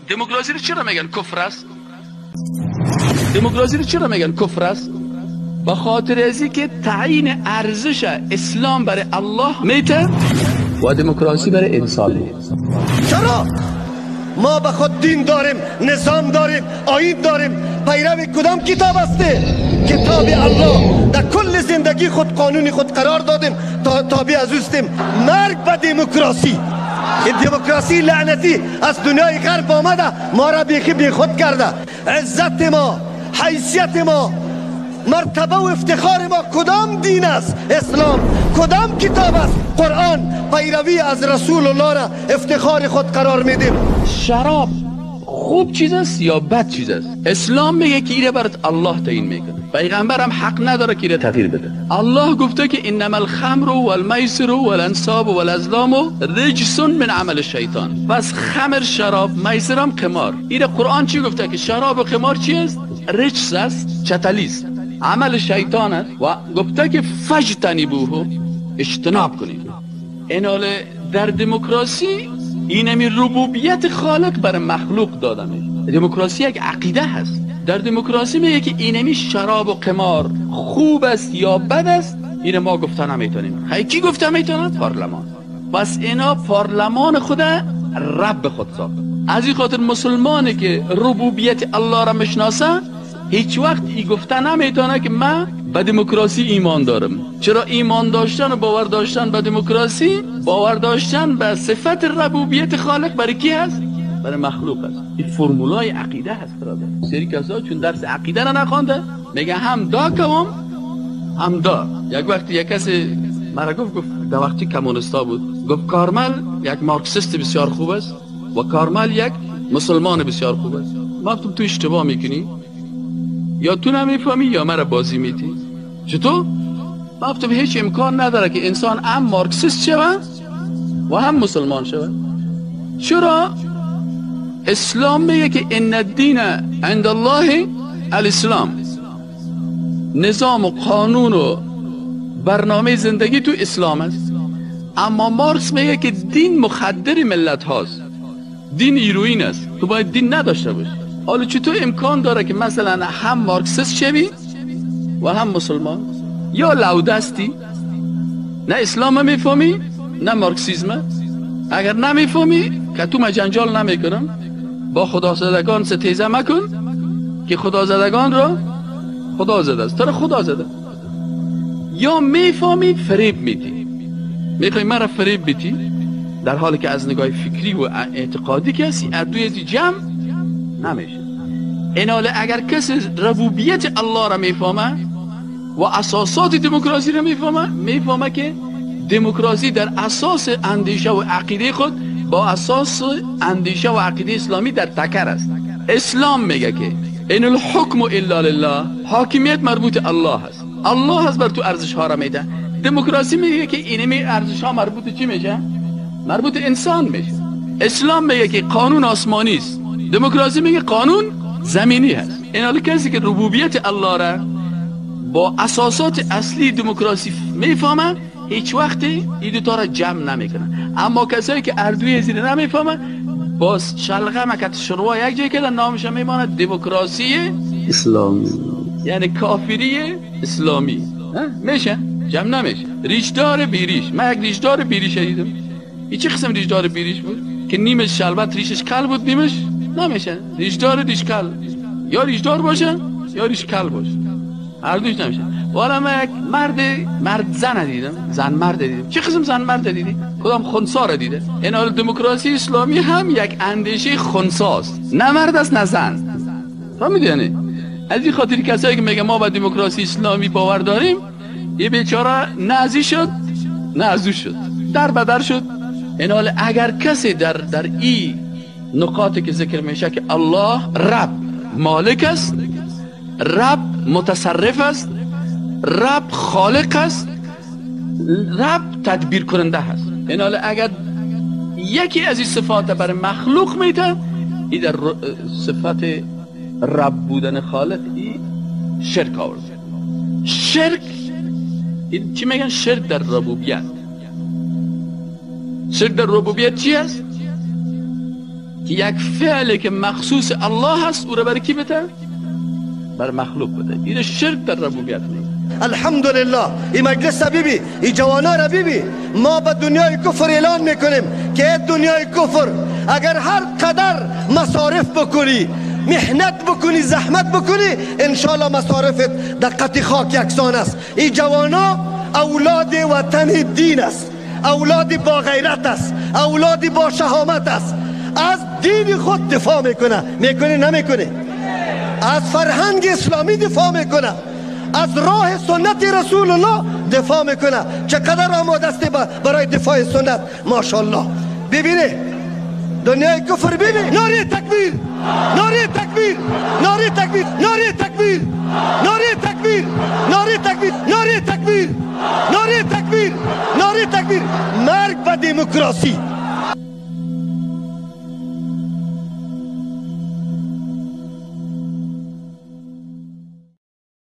دموکراسی رو چرا میگن کفر است؟ دموکراسی رو چرا میگن کفر است؟ با خاطر ازی که تعیین ارزش اسلام برای الله میته و دموکراسی برای انسان میته. چرا؟ ما به خود دین داریم، نظام داریم، آیین داریم. پیرو کدام کتاب هستی؟ کتاب الله. در کل زندگی خود قانون خود قرار دادیم، تابع از اوستیم. مرگ به دموکراسی. این دموکراسی لعنتی از دنیای غرب آمده، ما را بیخی بی خود کرده. عزت ما، حیثیت ما، مرتبه و افتخار ما کدام دین است؟ اسلام. کدام کتاب است؟ قرآن. پیروی از رسول الله را افتخار خود قرار میدیم. شراب خوب چیز است یا بد چیز است؟ اسلام میگه که ایره برات الله تعیین میکنه، پیغمبرم حق نداره که ایره تغییر بده. الله گفته که انما الخمر والمیسر والانصاب والازلام رجس من عمل الشیطان. پس خمر، شراب، میسرم قمار. ایره قرآن چی گفته؟ که شراب و قمار چی است؟ رجس است، چتلی است، عمل شیطان است. و گفته که فجتنبوه، اجتناب کنید. ایناله در دموکراسی اینمی ربوبیت خالق بر مخلوق داده میشه. دموکراسی یک عقیده هست. در دموکراسی میگه که اینمی شراب و قمار خوب است یا بد است، اینو ما گفته نمیتونیم. خیلی کی گفته میتونه؟ پارلمان. پس اینا پارلمان خود رب خود ساخت. از این خاطر مسلمانی که ربوبیت الله را میشناسه هیچ وقت ای گفته نمیتونه که من به دموکراسی ایمان دارم. چرا ایمان داشتن و باور داشتن به دموکراسی، باور داشتن به صفت ربوبیت خالق برای کی هست؟ برای مخلوق است. این فرمولای عقیده هست برادر. سری کسا چون درس عقیده را نخوانده میگه هم دا کوم هم دا. یک وقتی یک کسی مرا گفت در وقتی کمونستا بود، گفت کارمل یک مارکسیست بسیار خوب است و کارمل یک مسلمان بسیار خوب است. ما گفتم تو اشتباه میکنی، یا تو نمیفهمی یا مرا بازی میتی. چطور؟ ما گفتم هیچ امکان نداره که انسان هم مارکسیست شود و هم مسلمان شود. چرا؟ اسلام میگه که ان الدین عند الله الاسلام. نظام و قانون و برنامه زندگی تو اسلام است. اما مارکس میگه که دین مخدر ملت هاست، دین هیروئین است، تو باید دین نداشته باشی. حالا چطور امکان داره که مثلا هم مارکسیست شوی و هم مسلمان؟ یا لودستی، نه اسلام میفهمی نه مارکسیزم. اگر نمیفهمی که تو جنجال نمیکنم، با خدازدگان ستیزه مکن که خدازدگان را خدا زده است، تو را خدا زده. یا میفهمی فریب میدی، میخوای مرا فریب بدی، در حالی که از نگاه فکری و اعتقادی کسی اردوی از جمع نمیشه. ایناله اگر کسی ربوبیت الله را میفهمه و اساسات دموکراسی را میفهمه، میفهمه که دموکراسی در اساس اندیشه و عقیده خود با اساس اندیشه و عقیده اسلامی در تکر است. اسلام میگه که ان الحکم الا لله، حاکمیت مربوط الله است، الله است بر تو ارزش ها را میده. دموکراسی میگه که اینمی ارزش ها مربوط چی میشه؟ مربوط انسان میشه. اسلام میگه که قانون آسمانی است، دموکراسی میگه قانون زمینی هست. این حال کسی که ربوبیت الله را با اساسات اصلی دموکراسی میفهمه هیچ وقتی این دوتا را جمع نمیکنه. اما کسایی که اردوی زیر نمیفهمه باز شلغم کت شروع یک جای کردن، نامش میماند دموکراسی اسلامی، یعنی کافری اسلامی. میشه جمع نمیشه. ریشدار بیریش، من یک ریشدار بیریش دیدم. این چه قسم ریشدار بیریش بود که نیمش شلبت ریشش کل بود نیمش نمیشه. ریشدار ریش کل، یا ریشدار باشه یا ریش کل باشه، هر دوش نمیشه. والا من یک مرد زن دیدم، زن مرد دیدم. چه قسم زن مرد دیدی؟ کدام خنثی را دیده؟ این حال دموکراسی اسلامی هم یک اندیشه خنثی است، نه مرد است نه زن. فهمیدی؟ یعنی از این خاطر کسایی که میگه ما به دموکراسی اسلامی باور داریم، یه بیچاره نه از این شد نه از او شد، در بدر شد. این حال اگر کسی در این نقاطی که ذکر میشه که الله رب مالک است، رب متصرف است، رب خالق است، رب تدبیر کننده است، این حال اگر یکی از این صفات برای مخلوق میده، این در صفت رب بودن خالق این شرک آورده. شرک این چی میگن؟ شرک در ربوبیت. شرک در ربوبیت چی است؟ که یک فعل که مخصوص الله هست او را بر کی بده؟ بر مخلوق بده. این شرک در ربوبیت نیست. الحمدلله این مجلس ببی، این جوانا را ببی، ما به دنیای کفر اعلان میکنیم که دنیای کفر اگر هر قدر مصارف بکنی، محنت بکنی، زحمت بکنی، انشالله مصارفت در قطع خاک یکسان است. این جوانا اولاد وطن دین است، اولاد با غیرت است، اولاد با شهامت است. از دین خود دفاع میکنه، میکنه نمیکنه؟ از فرهنگ اسلامی دفاع میکنه، از راه سنت رسول الله دفاع میکنه. چقدر آماده است برای دفاع سنت، ماشاءالله. ببینه دنیای کفر، ببین. ناری تکبیر، ناری تکبیر، ناری تکبیر، ناری تکبیر، ناری تکبیر، ناری تکبیر، ناری تکبیر، ناری تکبیر، ناری تکبیر. مرگ به دموکراسی.